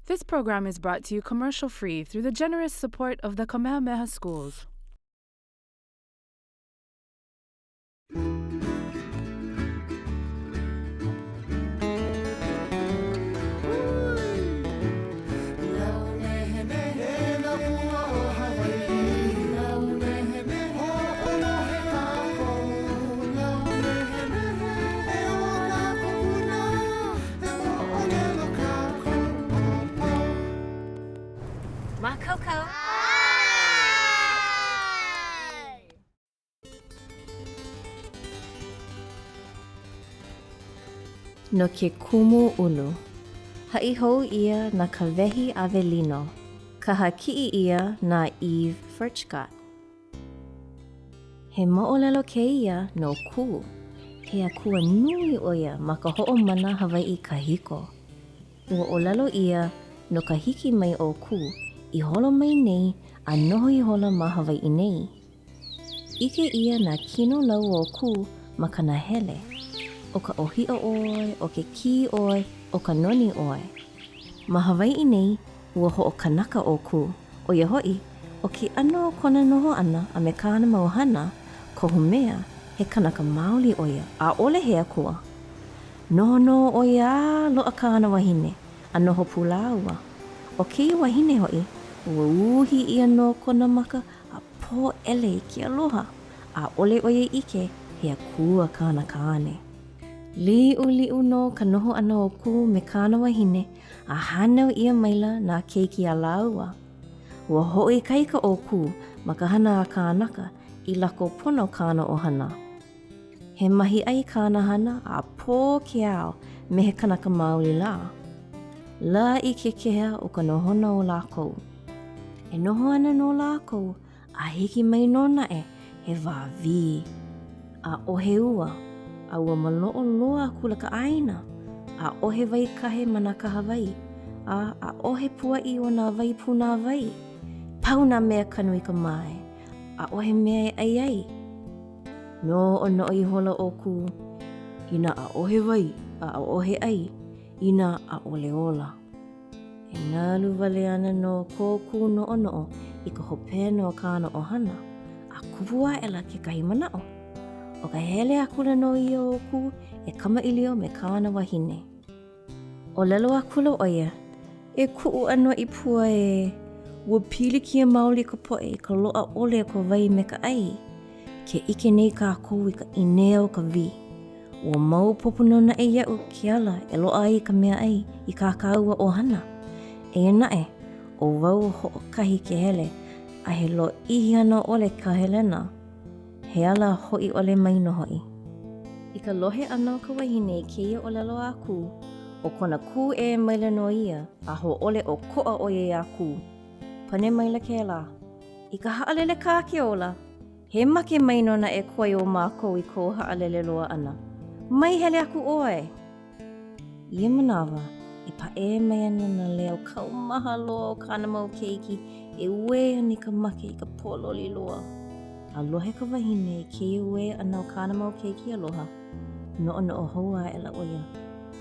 This program is brought to you commercial free through the generous support of the Kamehameha Schools. Mākaukau. No ke kumu ʻulu. Haʻi hou ʻia na Kawehi Awelino. Kaha kiʻi ʻia na Eve Furchgott. He moʻolelo kēia no Kū. He akua nui ʻo ia ma ka hoʻomana Hawaiʻi kahiko. Ua ʻōlelo ʻia no ka hiki mai o Kū i holo mai nei a noho ihola ma Hawaiʻi nei. ʻIke ʻia nā kino lau o Kū ma ka nahele, ʻo ka ʻōhiʻa ʻoe, ʻo ke kī ʻoe, ʻo ka noni ʻoe. Ma Hawaiʻi nei, Ua hoʻokanaka ʻo Kū, ʻo ia hoʻi, ʻo ke ʻano o kona noho ʻana a me kāna mau hana, kohu mea, he kanaka maoli ʻo ia, ʻaʻole he akua. Noho nō ʻo ia a loaʻa kāna wahine, a noho pū lāua. ʻO kēia wahine hoʻi, ua uhi ʻia nō kona maka a pōʻele i ke aloha, ʻaʻole ʻo ia ʻike he akua kāna kāne. Liʻuliʻu nō ka noho ʻana o Kū me kāna wahine a hānau ʻia maila nā keiki a lāua. Ua hoʻoikaika ʻo Kū ma ka hana a kānaka i lako pono kāna ʻohana. He mahiʻai kāna hana a pō ke ao me he kanaka maoli lā. Laʻi ke keha o ka nohona o lākou. E noho ana nō lākou A hiki mai nō naʻe he wā wī, ʻaʻohe ua, a ua maloʻo loa akula ka ʻāina. ʻAʻohe wai kahe ma nā kahawai, a ʻaʻohe puaʻi o nā wai pūnāwai. Pau nā mea kanu i ka mae, ʻaʻohe mea e ʻai ai. Noʻonoʻo ihola ʻo Kū, inā ʻaʻohe wai a ʻaʻohe ʻai, inā ʻaʻole ola. E nalu wale ana nō ko Kū noʻonoʻo i ka hopena o kāna ʻohana, a kupu aʻela kekahi manaʻo. ʻO ka hele akula nō ia o Kū e kamaʻilio me kāna wahine. ʻŌlelo akula ʻo ia, E kuʻu ʻānoʻi pua ē, ua pilikia maoli ka poʻe i ka loaʻa ʻole o ka wai me ka ʻai. Ke ʻike nei kākou i ka ʻīnea o ka wī. Ua maopopo nō naʻe iaʻu ke ala e loaʻa ai ka meaʻai i kā kāua ʻohana. Eia naʻe, ʻo wau hoʻokahi ke hele, a he lōʻihi ana ʻole ka helena. He ala hoʻi ʻole mai nō hoʻi. I ka lohe ʻana o ka wahine i kēia ʻōlelo a Kū, ʻo kona kūʻē maila nō ia a hōʻole ʻokoʻa ʻo ia iā Kū. Pane maila kēlā, I ka haʻalele kā ke ola! He make mai nō naʻe koe o mākou i kou haʻalele loa ʻana. Mai hele aku ʻoe! I ia manawa, e paʻē mai ana nā leo kaumaha loa o kāna mau keiki e uē ana i ka make i ka pōloli loa. A lohe ka wahine i kēia uē ʻana o kāna mau keiki aloha, noʻonoʻo hou aʻela ʻo ia.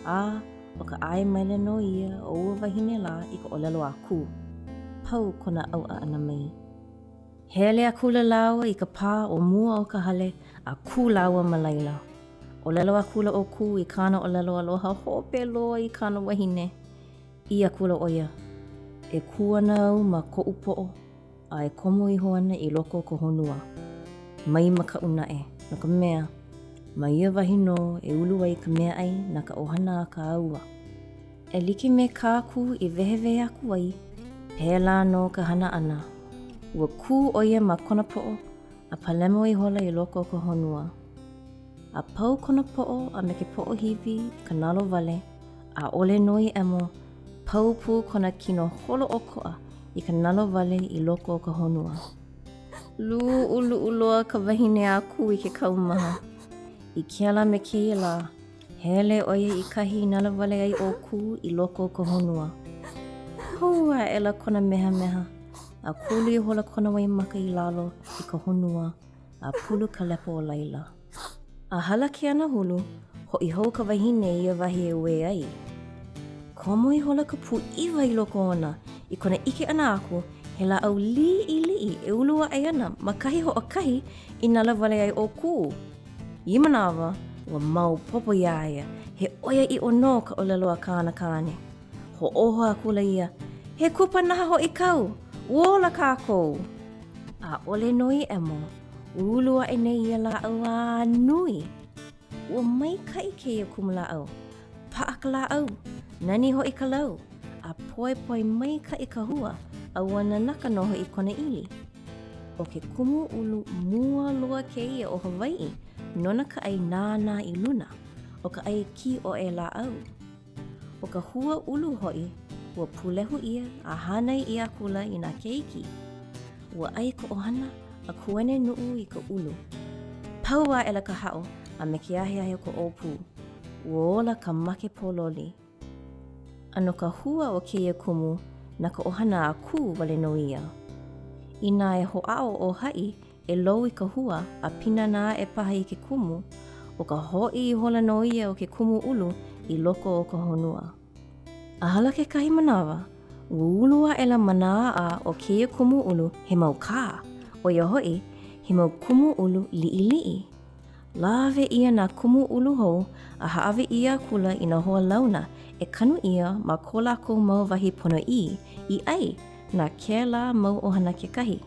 A, ʻo ka ʻae maila nō ia o ua wahine lā i ka ʻōlelo a Kū. Pau kona ʻauʻa ʻana mai. Hele akula lāua i ka pā o mua o ka hale a kū lāua ma laila. ʻŌlelo akula ʻo Kū i kāna ʻōlelo aloha hope loa i kāna wahine. ʻĪ akula ʻo ia, E kū ana au ma koʻu poʻo a e komo iho ana i loko o ka honua. Mai makaʻu naʻe, no ka mea, ma ia wahi nō e ulu ai ka meaʻai na ka ʻohana a kāua. E like me kā Kū i wehewehe aku ai, pēlā nō ka hana ʻana. Ua kū ʻo ia ma kona poʻo a palemo ihola i loko o ka honua. A pau kona poʻo a me ke poʻohiwi i ka nalowale, ʻaʻole nō i ʻemo, pau pū kona kino holoʻokoʻa i ka nalowale i loko o ka honua. Luʻuluʻu loa ka wahine a Kū i ke kaumaha. I kēlā me kēia lā, Hele ʻo ia i kahi i nalowale ai ʻo Kū i loko o ka honua. Hou aʻela kona mehameha, a kulu ihola kona waimaka i lalo i ka honua, a pulu ka lepo o laila. A hala ke anahulu, hoʻi hou ka wahine i ia wahi e uē ai. Komo ihola ka pūʻiwa i loko ona i kona ʻike ʻana aku he lāʻau liʻiliʻi e ulu aʻe ana ma kahi hoʻokahi i nalowale ai ʻo Kū. I ia manawa, ua maopopo iā ia, he ʻoiaʻiʻo nō ka ʻōlelo a kāna kāne. Hoʻōho akula ia, He kupanaha hoʻi kau! Ua ola kākou! ʻAʻole nō i ʻemo, ulu aʻe nei ia lāʻau a nui. Ua maikaʻi kēia kumulāʻau. Paʻa ka lāʻau, nani hoʻi ka lau, a poepoe maikaʻi ka hua, a ua nanaka nō hoʻi kona ʻili. ʻO ke kumu ʻulu mua loa kēia o Hawaiʻi nona ka ʻai nānā i luna, ʻo ka ʻai kīʻoʻe lāʻau. ʻO ka hua ʻulu hoʻi, ua pūlehu ʻia a hānai ʻia akula i nā keiki. Ua ʻai ka ʻohana a kuene nuʻu i ka ʻulu. Pau aʻela ka haʻo a me ke aheahe o ka ʻōpū. Ua ola ka make pōloli. A no ka hua o kēia kumu, na ka ʻohana a Kū wale nō ia. Inā e hoʻāʻo ʻo haʻi e lou i ka hua a pinana aʻe paha i ke kumu, ʻo ka hoʻi ihola nō ia o ke kumu ʻulu i loko o ka honua. A hala kekahi manawa, ua ulu aʻela ma nā aʻa o kēia kumu ʻulu he mau kā, ʻo ia hoʻi, he mau kumu ʻulu liʻiliʻi. Lawe ʻia nā kumu ʻulu hou a hāʻawi ʻia akula i nā hoa launa e kanu ʻia ma ko lākou mau wahi ponoʻī i ʻai na kēlā mau ʻohana kekahi.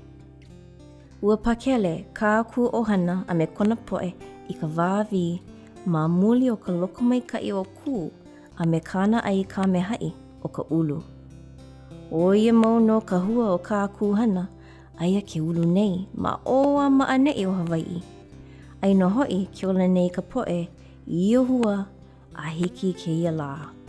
Ua pakele kā Kū ʻohana a me kona poʻe i ka wā wī ma muli o ka lokomaikaʻi o Kū a me kāna ʻai kāmehaʻi ʻo ka ʻulu. ʻO ia mau nō ka hua o kā Kū hana, aia ke ulu nei ma ʻō a ma ʻaneʻi o Hawaiʻi. Aia nō hoʻi ke ola nei ka poʻe i ia hua a hiki i kēia lā.